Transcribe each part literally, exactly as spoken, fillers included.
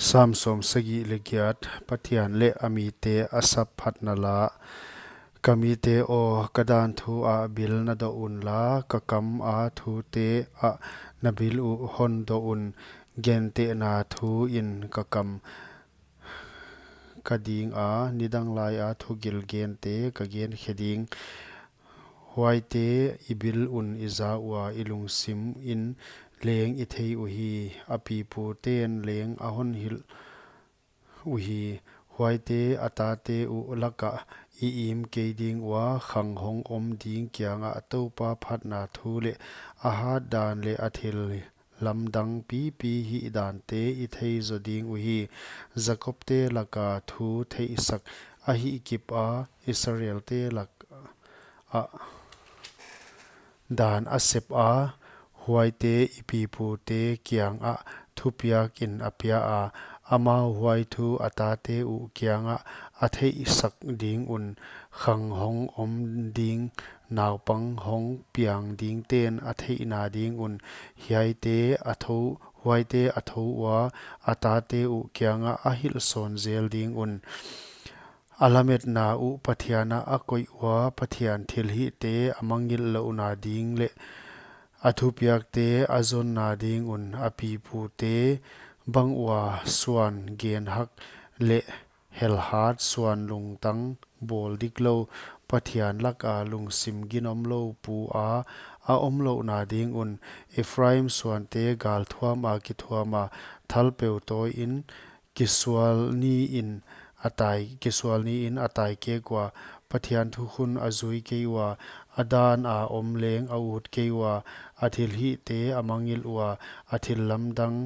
Sam sawmsagih leh giat. Pathian leh a mite a sap phatna la. Ka mite aw, ka dan thu ah bil na doh unla, ka kam a thute ah na bil uh hon doh un. Gentehna thu in ka kam ka dinga, nidang laia thugil gente ka gen khe ding. Huaite i bil un i za ua, i lungsim in leng i thei uhi. A pipute'n leng a hon hilh uhi. Huaite a tate uh lakah i im kei ding ua, khang hong om ding kiangah Toupa phatna thu leh a hat dan leh a thil lamdang pipi hih dante i thei zo ding uhi. Jakob te laka thu theihsak a hih kip a, Israel te lakah dan a sep a, huaite i pipute kiangah thupiak in a pia a, amau huai thu a tate uh kiangah a theihsak ding un. Khang hong om ding, naupang hong piang dingte'n a theihna ding un. Hiaite a tho, huaite a tho ua, a tate uh kiangah a hilh sawn zel ding un. A lametna uh Pathian ah a koih ua, Pathian thilhihte a mangngilh louhna ding leh a thupiakte a zonna ding un. A pipute bang ua suan genhak leh helhat, suan lungtang bawl diklou, Pathian laka lungsim ginomlou pu a a om louhna ding un. Ephraim suante galthuam a kithuam a, thalpeu tawi in kisual ni in a tai, kisual ni in a tai kek ua. Pathian thukhun a zui kei ua, a dan a om leng a ut kei ua. A thilhihte a mangngilh ua, a thil lamdang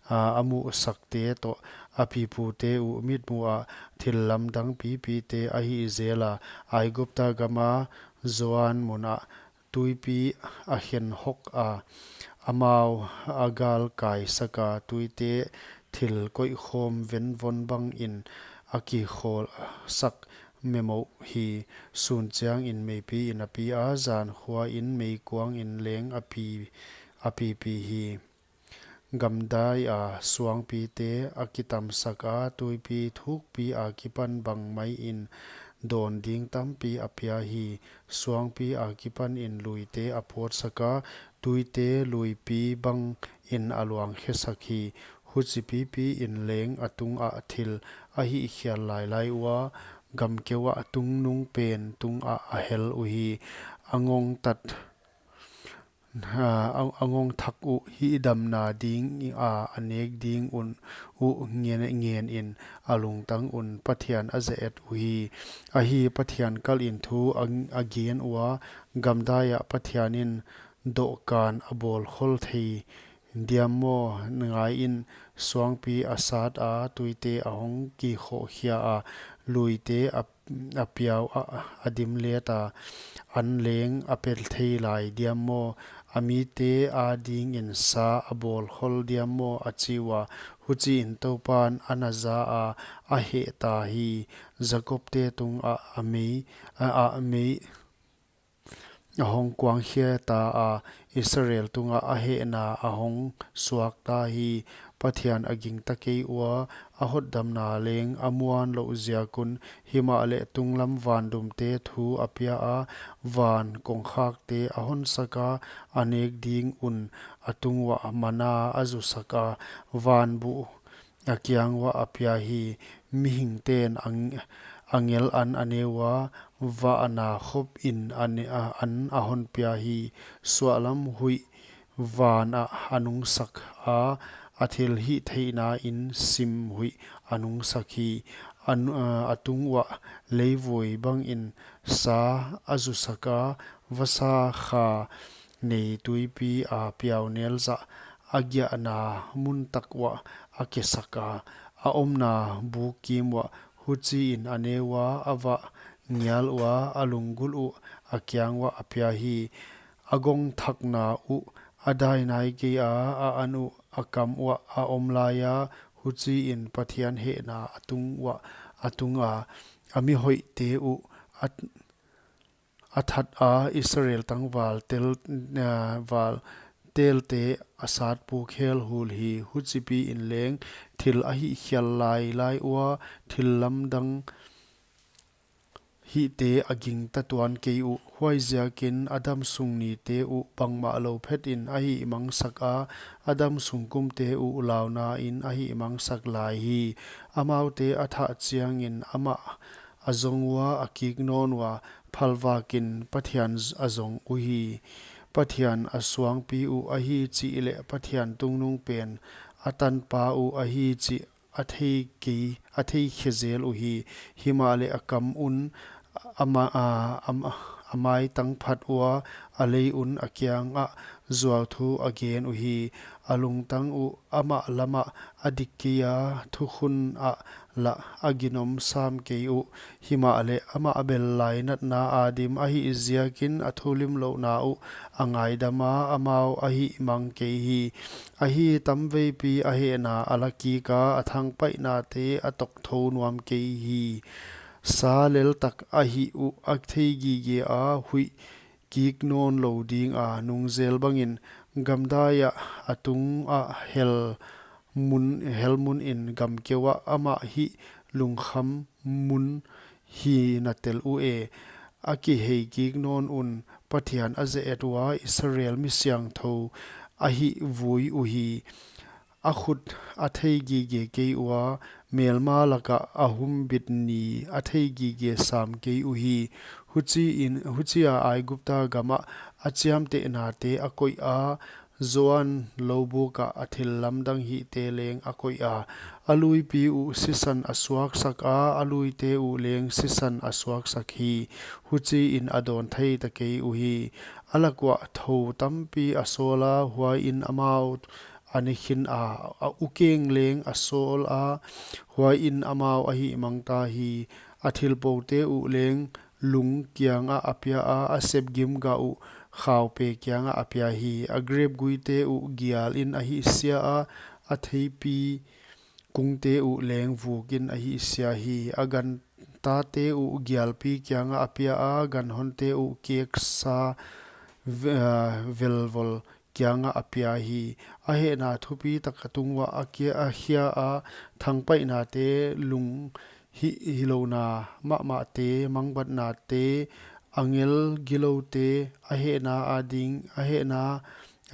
a, a muhsakte toh. A pipute uh mitmuh ah thil lamdang pipite a hih zel a, Aigupta gama Zoan mun ah tuipi a khen hok a, amau a galkaisak a, tuite thil koihkhawm venvon bang in a kikhawlsak memoh hi. Sun chiang in meipi in a pi a, zan khua in meikuang in leng a pi, a pipi hi. Gamdai a suangpite a kitamsak a, tuipi thukpi a kipan bangmai in dawn ding tampi a pia hi. Suangpi a kipan in luite a pawtsak a, tuite luipi bang in a luangkhesak hi. Huchi pipi in leng a tungah thil a hihkhial lailai ua, gamkeu ah tungnungpen tungah a hel uhi. A ngongtat a, a, a ngongthak uh hihdamna ding a, a nek ding un uh ngen, ngen in a lungtang un Pathian a ze-et uhi. Ahi, Pathian kal in thu a, a gen ua, gamdai ah Pathian in dohkan a bawlkhol thei diam maw? Ngai in, suangpi a sat a, tuite a hong kikhohkhia a, luite a a piau ah a dim let a, an leng a pel thei lai diam maw? A mite a ding in sa a bawlkhol diam maw? A chi ua. Huchi in Toupan a na za a, a heh ta hi. Jakob te tungah a mei, a, a mei a hong kuangkhia ta a, Israel tungah a hehna a hong suak ta hi. Pathian a gingta kei ua, a hotdamna leng a muan louh ziak un. Himahleh tunglam vandumte thu a pia a, van kongkhakte a honsak a, a nek ding un a tung uah mana a zusak a, van buh a kiang uah a pia hi. Mihingte'n ang-, angel an a ne ua, vahna khop in a ne-, a, an a hon pia hi. Suahlam huih van ah a nungsak a, a thilhihtheihna in sim huih a nungsak hi. A nu-, a, a tung uah leivui bang in sa a zusak a, vasa kha nei tuipi a piaunel zah a giahna mun tak uah a kesak a, a omna buk kim uah. Huchi in a ne ua, a vah ngial ua, a lunggulh uh a kiang uah a pia hi. A gongthakna uh a dai nai kei a, a an uh a kam uah a om lai a, huchi in Pathian hehna a tung uah a tung a, a mihoihte uh a a that a, Israel tangval tel, eh, val telte a sat puk helhul hi. Huchipi in leng thil a hihkhial lailai ua thil lamdang hihte a gingta tuan kei uh. Huaiziakin a damsung nite uh bangmah lou phet in a hihmangsak a, a damsung kumte uh launa in a hihmangsak lai hi. Amaute a thah chiangin amah a zong ua, a kik nawn ua, phalvakin Pathian a zong uhi. Pathian a suangpi uh ahi chih leh Pathian tungnungpen a tanpa uh ahi chih a thei kei, a thei khe zel uhi. Himahleh a kam un a ma-, a, a, a maitang phat ua, a lei un a kiangah zuauthu a gen uhi. A lungtang uh amah lamah a dik kei a, thukhun ah lah a ginom sam kei uh. Himahleh amah bel lainatna a dim ahih ziakin a thulimlouhna uh a ngaidam a, amau a hihmang kei hi. Ahi, tamveipi a hehna a la kik a, a thangpaihnate a tokthou nuam kei hi. Sa leltak a hih uh a theigige a, huih kik nawn lou ding a nungzel bangin, gamdai ah a tung ah hel mun, hel mun in gamkeu ah amah hih lungkham mun hi na tel uh e. A kihei kik nawn un Pathian a ze-et ua, Israel mi siangthou a hihvui uhi. A khut a theigige kei ua, melma lakah a humbit ni a theigige sam kei uhi. Huchiin, huchia Aigupta gamah a chiamtehnate a koih a, Zoan loubuk ah a thil lamdang hihte leng a koih a. A luipi uh sisan a suaksak a, a luite uh leng sisan a suaksak hi. Huchiin a dawn thei ta kei uhi. A lak uah thou tampi a sawl a, huaiin amau a ne khin a, a ukeng leng a sawl a, huaiin amau a hihmang ta hi. A thilpoute uh leng lung kiangah a pia a, a sepgim gah uh khaupe kiangah a pia hi. A grep guite uh gial in a hihsia a, a theipi kungte uh leng vuk in a hihsia hi. A gantate uh gialpi kiangah a pia a, ganhonte uh keksa ve-, ah, velvol kiangah a pia hi. A hehna thupitak a tung uah a kia, a khia a, thangpaihnate, lung hi, hilouna mahmahte, mangbatnate, angel giloute, a hehna ading, a hehna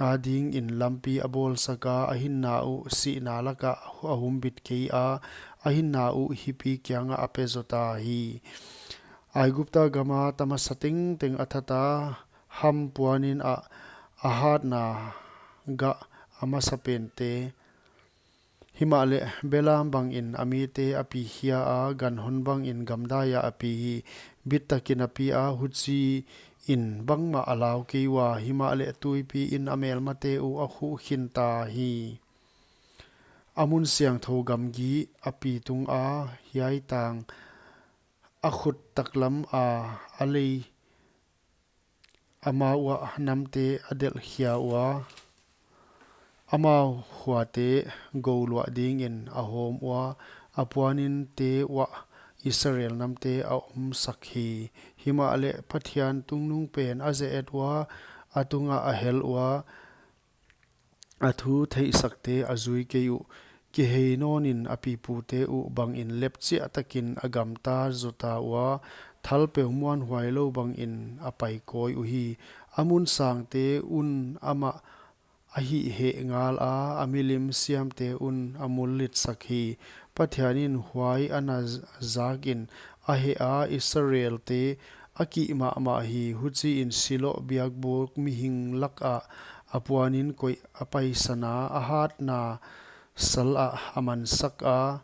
adingin lampi a bawlsak a, a hinna uh sihna lakah a humbit kei a, a hinna uh hipi kiangah a pe zota hi. Aigupta gama tamasa tengteng a that a, Ham puanin ah a hatna gah a masapente. Himahleh belam bangin a mite a pi khia a, ganhon bangin gamdai ah a pi hi. Bittakin a pi a, huchiin bangmah a lau kei ua, himahleh tuipi in a melmate uh a khuh khin ta hi. A mun siangthou gamgi a pi tung a, hiai tang a khut taklam a, a lei amau uah namte a delh khia ua, amau khuate gouluah dingin a hawm ua, a puaninte uah Israel namte a omsak hi. Himahleh Pathian tungnungpen a ze-et ua, a tungah a hel ua, a thu theihsakte a zui kei uh. Kihei nawnin a pipute uh bangin lepchiah takin a gamta zota ua, thalpeu muanhuai lou bangin a pai kawi uhi. A mun sangte un amah a hihheh ngal a, a milim siamte un a mullitsak hi. Pathianin huai a na zakin a heh a, Israelte a kih mahmah hi. Huchiin Silo biakbuk mihing lakah a puanin koih a paisan a, a hatna sal ah a mansak a,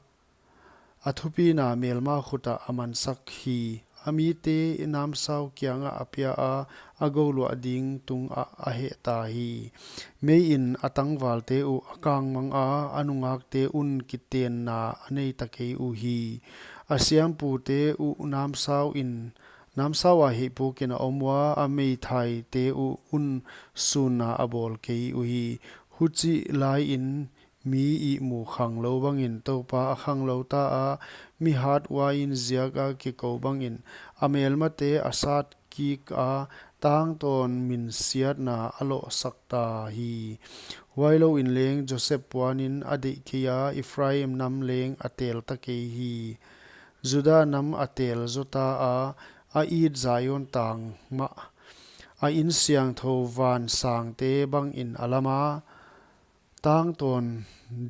a thupina melma khut ah a mansak hi. A mite namsau kiangah a pia a, a gouluah ding tungah a heh ta hi. Meiin a tangvalte uh a kangmang a, a nungakte un kitenna a nei ta kei uhi. A siampute uh namsau in, namsau a heihpukin a om ua, a meithaite uh un sunna a bawl kei uhi. Huchih laiin mi ihmu khanglou bangin Toupa a khanglou ta a, mi hat uain ziak a kikou bangin a melmate a sat kik a, tangtawn minsiatna a lohsak ta hi. Huailouin leng Joseph puanin a deih keia, Ephraim nam leng a tel ta kei hi. Judah nam a tel zota a, a it Zion tang mah, a in siangthou van sangte bangin a lama, tangtawn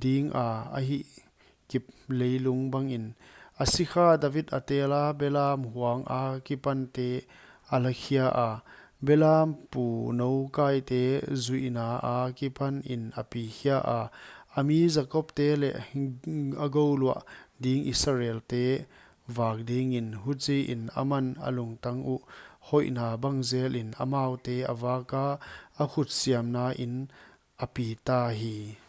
dinga a hihkip leilung bangin. A sikha David a tela, belam huang akipante a lakhia a, belam pu nou kaite zuihna akipanin a pikhia a, a mi Jakobte leh a gouluah ding Israelte vak dingin. Huchiin aman a lungtang uh hoihna bang jelin amaute a vaka, a khutsiamnain a pita hi.